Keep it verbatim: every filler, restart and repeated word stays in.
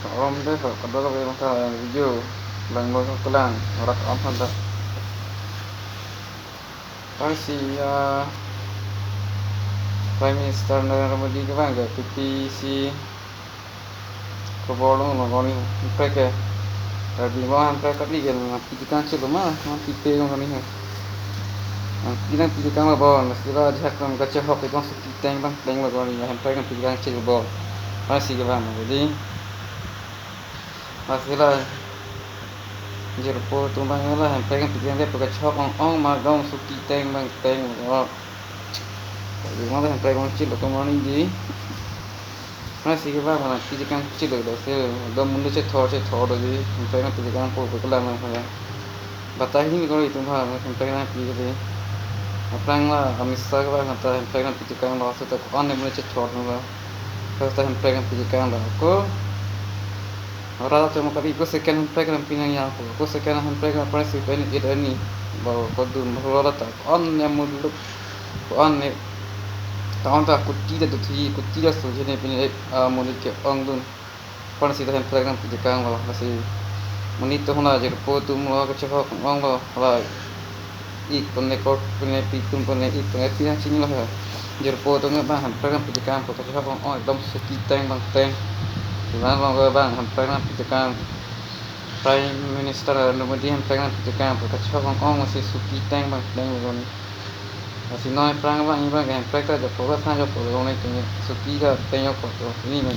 Rom de ho, kadokave mata video langlo kelang, rak on handa. Lasi, ah, Prime Minister Narendra Modi kevang ke P T C kebor long long koni, hemprek ke. Karbi mo hemprek kali ke, nangpi tekang chelo ma, nangpipe long koni he. Nangpi nangpi tekang lo bo, lasi la ajahak lam kachehok ikong suki teng bang teng lo koni, hemprek nangpi tekang chelo bo. Lasi kevang, jadi. Lasi la jirpo atum abang la hemprek nangpi tekang de pu kachehok ong ong ma dong suki teng bang teng lo. Jadi mo hemprek bang chelo ko morning di. Lasi kevang nangpi tekang chelo do se, dom mun chethor chethor do di, hemprek nangpi tekang po pu kelang nang kaya. Bata hini ko itum ha, hemprek nangpi ke di. Aphrang la Amit Shah kevang hata hemprek nangpi tekang lo, seta ko-an ne mun chethor lo. Seta hemprek nangpi tekang lo. Ko rat atum kali ko second hemprek nangpi nang yang ko. Ko second hemprek nang pernah si pen it ani. Ba ko dun ba la ta ko-an ne muluk, ko-an ne ta on ta kuti da duthi, kuti da su jene pine, ah, monit ke ongdun. Pernah si ta hemprek nangpi tekang lo, lasi monit to hona jirpo atum lo kachehok ong lo, la ik pone kok pone pi tum pone ik pone pi nang chini lo he. Jirpo atum abang hemprek nangpi tekang po kachehok ong ong ekdom suki teng bang teng. Ivan long abang hemprek nangpi tekang. Prime Minister Narendra Modi hemprek nangpi tekang po kachehok ong ong lasi suki teng bang teng lo koni. Lasi noi aphrang abang ivan ke hemprek ta jopo ba sang jopo lo koni, suki ta teng jopo to ini me.